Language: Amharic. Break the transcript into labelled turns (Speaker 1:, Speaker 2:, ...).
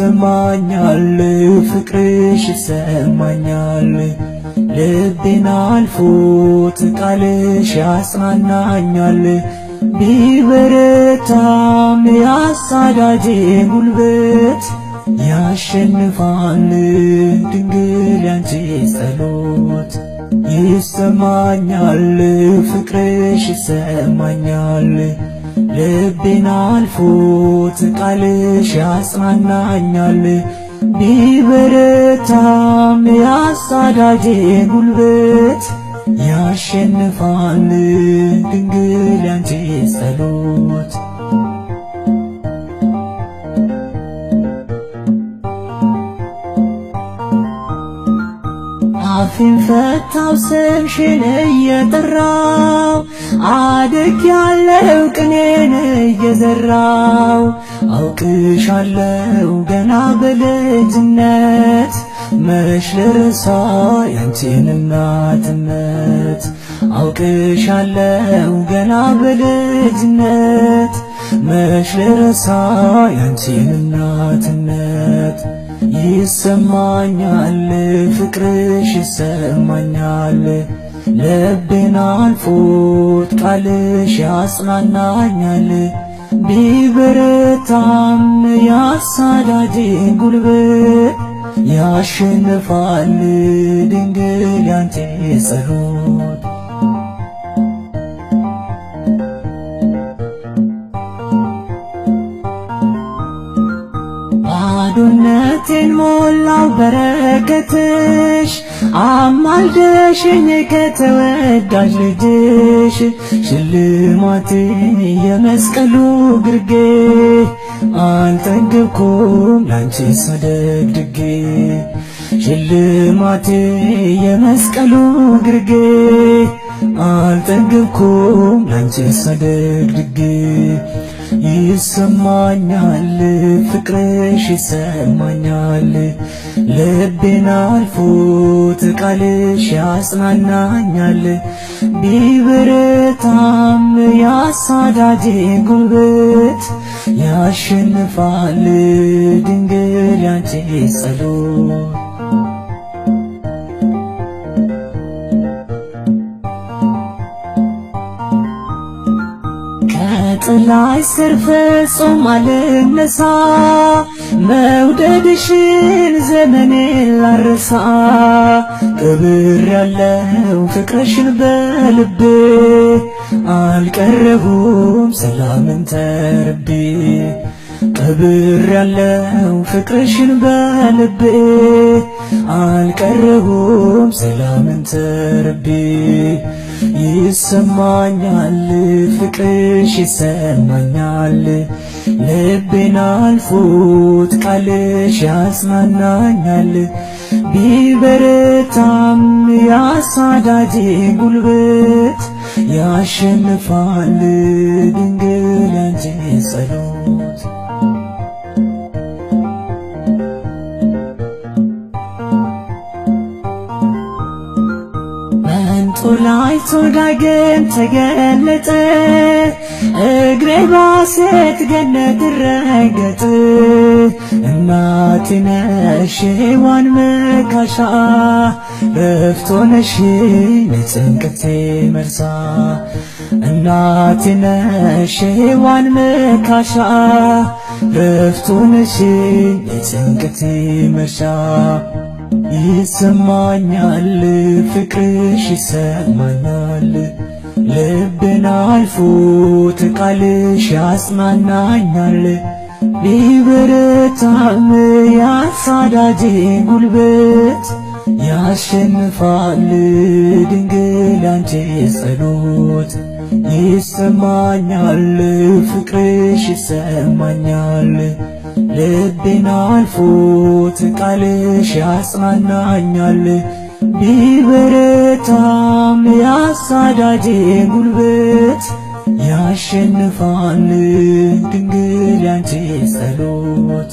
Speaker 1: ይሰማኛል ፍቅርሽ ይሰማኛል ልቤን አልፎት ቃልሽ ያጽናናኛል። ቢበረታም ያሳዳጄ ጉልበት ያሸንፋል ድንግል ያንቺ ጸሎት። ይሰማኛል ፍቅርሽ ይሰማኛል ልቤን አልፎት ቃልሽ ያጽናናኛል። ቢበረታም ያሳዳጄ ጉልበት ያሸንፋል ድንግል ያንቺ ጸሎት። አፌን ፈታው ስምሽን እየጠራው አድግ ያለው ቅኔን እየዘራው አውቅሻለው ገና በልጅነት መች ልርሳ ያንቺን እናትነት አውቅሻለው ገና በልጅነት መች ልርሳ ያንቺን እናትነት። ይሰማኛል ፍቅርሽ ይሰማኛል ልቤን አልፎት ቃልሽ ያጽናናኛል። ቢበረታም ያሳዳጄ ጉልበት ያሸንፋል ድንግል ያንቺ ጸሎት። ባዶነቴን ሞላው በረከትሽ አማልደሽኝ ከተወዳጅ ልጅሽ ሽልማቴ የመስቀሉ ግርጌ አልጠገብኩም ላንቺ ሳደግድጌ ሽልማቴ የመስቀሉ ግርጌ አልጠገብኩም ላንቺ ሳደግድጌ። ይሰማኛል ፍቅርሽ ይሰማኛል ልቤን አልፎት ቃልሽ ያጽናናኛል። ቢበረታም ያሳዳጄ ጉልበት ያሸንፋል ድንግል ያንቺ ጸሎት። ከጥላሽ ስር ፍጹም አልነሳ መውደድሽን ዘመኔን ላረሳ ክብር ያለው ፍቅርሽን በልቤ አልቀረሁም ሰላምን ተርቤ ክብር ያለው ፍቅርሽን በልቤ አልቀረሁም ሰላምን ተርቤ። ይሰማኛል ፍቅርሽ ይሰማኛል ልቤን አልፎት ቃልሽ ያጽናናኛል። ቢበረታም ያሳዳጄ ጉልበት ያሸንፋል ድንግል ያንቺ ጸሎት። መንጦላዕቱ ዳግም ተገለጠ እግሬ ባሴት ገነት ረገጥ እናቴ ነሽ ሔዋን መካሻ ረፍት ሆነሽ ለጭንቀቴ መርሳ እናቴ ነሽ ሔዋን መካሻ ረፍት ሆነሽ ለጭንቀቴ መርሻ። ይሰማኛል ፍቅርሽ ይሰማኛል ልብን አልፎት ቃልሽ ያጽናናኛል። ቢበረታም ያሳዳጄ ጉልበት ያሸንፋል ድንግል ያንቺ ጸሎት። ይሰማኛል ፍቅርሽ ይሰማኛል ልቤን አልፎት ቃልሽ ያጽናናኛል። ቢበረታም ያሳዳጄ ጉልበት ያሸንፋል ድንግል ያንቺ ጸሎት።